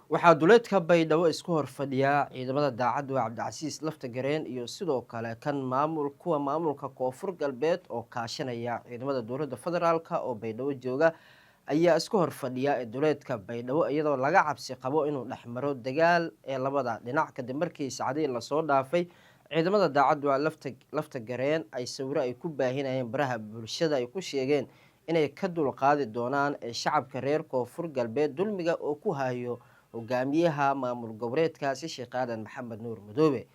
Waxaa duleedka Baydhabo isku hor fadhiyaa ciidamada daacaddu Cabdicasiis Laftagareen iyo sidoo kale kan maamul kuwa maamulka Koonfur Galbeed oo kaashanaya ciidamada dowladda federaalk oo Baydhabo jooga ayaa isku hor fadhiya ee duleedka Baydhabo, iyadoo laga cabsi qabo inuu dhexmaro dagaal ee labada dhinac, kadib markii saacadihii lasoo dhaafay ciidamada daacaddu Laftagareen ay sawiro ay ku baahinayeen baraha bulshada ay ku sheegeen inay ka dulqaadi doonaan ee shacabka reer Koonfur Galbeed dulmiga oo ku hayo hogaamiyaha maamul goboleedkaasi, Sheekh Aadan Maxamed Nuur Madoobe.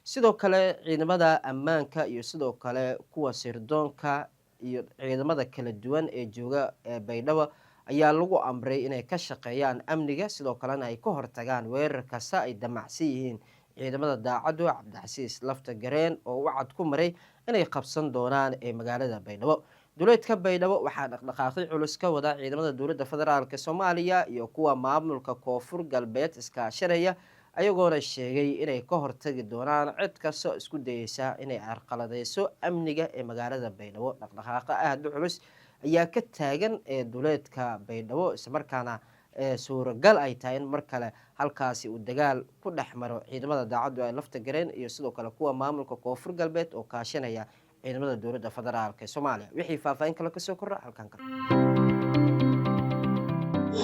Sidoo kale ciidamada ammaanka iyo sidoo kale kuwa sirdoonka iyo ciidamada kala duwan ee jooga ee Baydhabo ayaa lagu amray inay ka shaqeeyaan amniga, sidoo kalena ay ka hortagaan weerar kasta ay damacsan yihiin ciidamada daacaddu Cabdicasiis Laftagareen oo wacad ku maray inay qabsan doonaan ee magaalada Baydhabo. Duleedka Baydhabo waxaa dhaqdhaqaaqyo culus ka wada ciidamada dowladda federaalk Soomaaliya iyo kuwa maamulka Koonfur Galbeed iskaashanaya, ayagoona sheegay inay ka hortagi doonaan cid kastoo isku dayeysa inay carqaladeyso amniga ee magaalada Baydhabo. Dhaqdhaqaaqo aada u culus ayaa ka taagan ee duleedka Baydhabo, islamarkaana suuragal ay tahay in mar kale halkaasi uu dagaal ku dhex maro ciidamada daacaddu ay Laftagareen iyo sidoo kale kuwa maamulka Koonfur Galbeed oo kaashanaya ciidamada dowladda federaalk ee Soomaaliya. Wixii faahfaahin kale kasoo kordha halkan kale.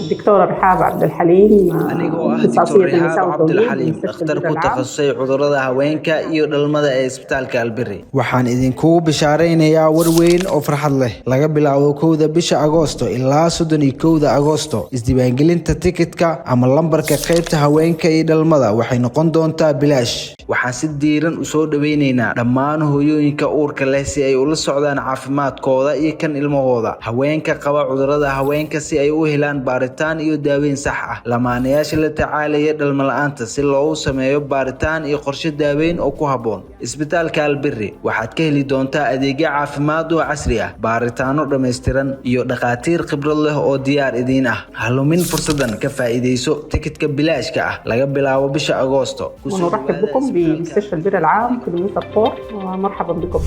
الدكتورة رحاب عبد الحليم. Anigoo ah Doctor Rixaab Cabdilxaliim, dhakhtar ku takhasusay cudurrada haweenka iyo dhalmada ee isbitaalka Albiri, waxaan idinkugu bishaaraynayaa war weyn oo farxad leh. Laga bilaabo 1-da bisha Agoosto ilaa 31-da Agoosto, isdiiwaangelinta tikidka ama lambarka qaybta haweenka iyo dhalmada waxay noqon doontaa bilaash. Waxaan si diiran u soo dhoweynaynaa dhammaan hooyooyinka uurka leh si ay ula socdaan caafimaadkooda iyo kan ilmahooda, haweenka qaba cudurrada haweenka si ay u helaan baaritaan iyo daaweyn sax ah, lamaanayaasha la tacaalaya dhalmo la'aanta si loogu sameeyo baaritaan iyo qorshe daaweyn oo ku habboon. Isbitaalka Albiri waxaad ka heli doontaa adeegyo caafimaad oo casri ah, baaritaano dhammaystiran iyo dhakhaatiir khibrad leh oo diyaar idiin ah. Halumin fursadan, ka faa'iidayso tikidka bilaashka ah laga bilaabo bisha Agoosto. ونرحب بكم بمستشفى البر العام كيلومتر 4 ومرحبا بكم.